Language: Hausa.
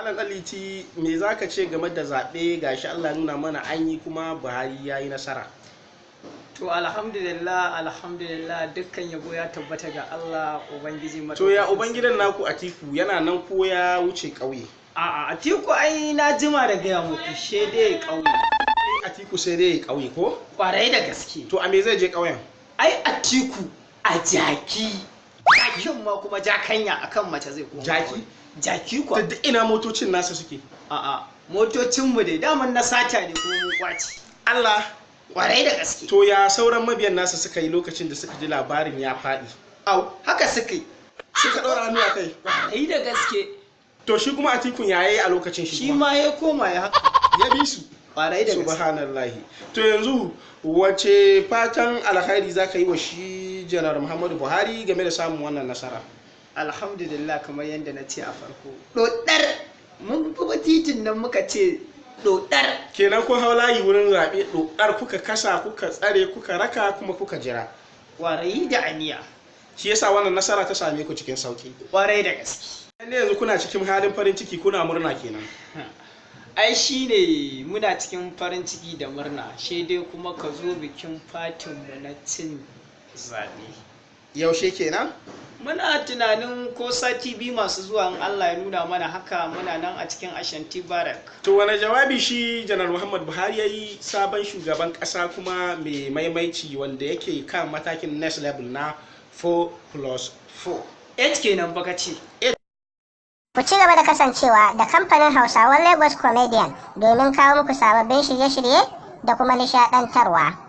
Malam Ɗanliti, me za ka ce game da zaɓe? Gashi Allah nuna mana an yi, kuma Buhari ya yi nasara. To, alhamdulillah, alhamdulillah, dukkan yabo ya tabbata ga Allah Ubangiji. To, ya ubangidan naku Atiku, yana nan ko ya wuce ƙauye? A'a, Atiku ai na jima da gaya muku, shede ƙauye. Atiku sai dai ƙauye ko? Kwarai da gaske. To, a me zai je ƙauyen? Ai Atiku a jaki. Jakin ma kuma jakanya akan mace zai koma. Jaki? Jaki kuwa. Duk ina motocin nasa suke? A'a, motocinmu dai daman na sata ne, kuma mun kwaci. Allah. Kwarai da gaske. To, ya sauran mabiyan nasa suka yi lokacin da suka ji labarin ya faɗi? Au, haka suka yi. Suka ɗora hannu a kai? Kwarai da gaske. To, shi kuma Atikun ya yi a lokacin shi? Shi ma ya koma ya haka. Ya bi su? Kwarai da gaske. Subhanallahi. To, yanzu wace fatan alkhairi za ka yi wa shi Janar Muhammadu Buhari game da samun wannan nasara? Alhamdulillah, kamar yadda na ce a farko. Ɗoɗar mun fi titin nan, muka ce ɗoɗar. Kenan kun hau layi wurin zaɓe ɗoɗar, kuka kasa, kuka tsare, kuka raka, kuma kuka jira. Kwarai da aniya. Shi yasa wannan nasara ta same ku cikin sauki. Kwarai da gaske. Lalle yanzu kuna cikin halin farin ciki, kuna murna kenan. Ai shi ne, muna cikin farin ciki da murna, shi dai kuma ka zo bikin fatinmu na cin zaɓe. Yaushe kenan? Muna tunanin ko sati 2 masu zuwa, in Allah ya nuna mana haka, muna nan a cikin Ashanti Barrack. To, wani jawabi shi Janar Muhammad Buhari ya yi, sabon shugaban ƙasa kuma mai maimaici, wanda yake kan matakin next level na 4 plus 4? 8 kenan baka ce. Ku ci gaba da kasancewa da kamfanin Hausawan Lagos Comedian domin kawo muku sababbin shirye-shirye da kuma nishaɗantarwa.